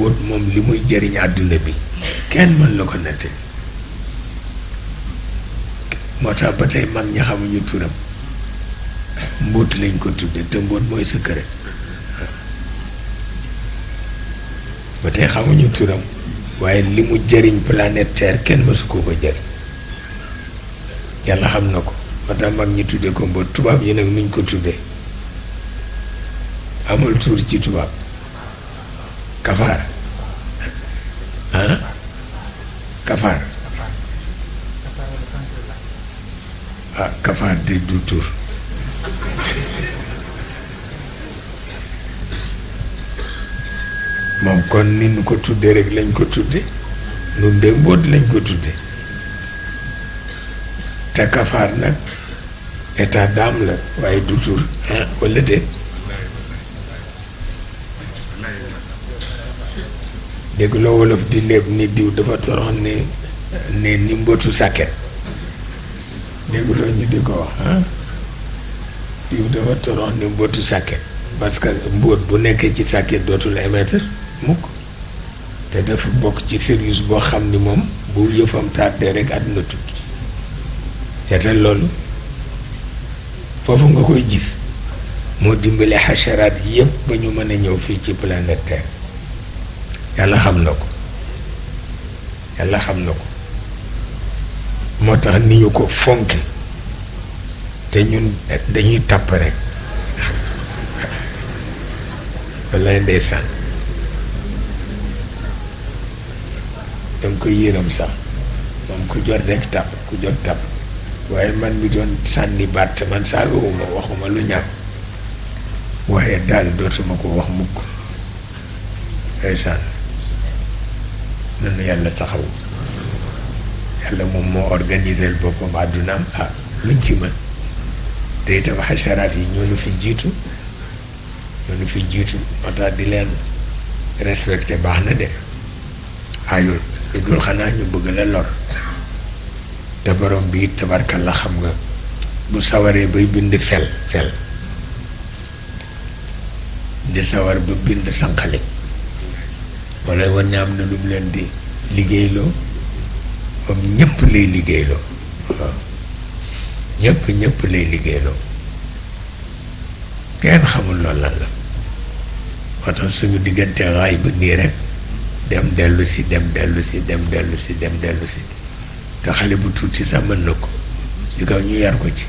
mbóot moom li muy jëriñ àdduna bi kenn mën la ko nette moo tax ba tey mag ñi xamuñu turam mbóot lañ ko tudde te mbóot mooy secret ba tey xamuñu turam waaye li mu jëriñ planète Terre kenn mësu ko ko jëriñ yàlla xam na ko moo tax mag ñi tudde ko mbóot tubaab yi nag nuñ ko tuddee amul tur ci tubaab kafaar kafaar kafaar de du tur moom kon ni nu ko tudde rek lañ ko tudde nun de mbóot lañ ko tudde te kafaar nag état d'âme la waaye du tur walla de dégg loo wolof di léeb ni diw dafa torox ni mbóotu sàkket dégg loo ñu di ko wax diw dafa torox ni mbóotu sàkket parce que mbóot bu nekkee ci sàkket dootul émettre mukk te dafa bokk ci service boo xam ni moom bu yëfam tardé rek àdduna tukki seetal loolu foofu nga koy gis moo dimbale xacharaat yépp ba ñu mën a ñëw fii ci planète Terre yàlla xam na ko yàlla xam na ko moo tax ni ñu ko fonki te ñun dañuy tàpp rek wallaay ndeysaan danga koy yërëm sax moom ku jot rek tàpp ku jot tàpp waaye man mi doon sànni baat te man saagawuma waxuma lu ñaaw waaye daal dootuma ko wax mukk ndeysaan nanu yàlla taxaw yàlla moom moo organisé boppam àddunaam luñ ci mën te itam xasaraat yi ñoo nu fi jiitu moo tax di leen respecté baax na de ayul lu dul xanaa ñu bëgg la lor te borom bi it tabarkal la xam nga bu sawaree bay bind fel di sawar ba bind sànqale wala wan ne am na lu mu leen di liggéeyloo moom ñépp lay liggéeyloo waaw ñépp lay liggéeyloo kenn xamul loolu lan la moo tax suñu diggante raay ba nii rek dem dellu si te xale bu tuuti sax mën na ko yu kaw ñu yar ko ci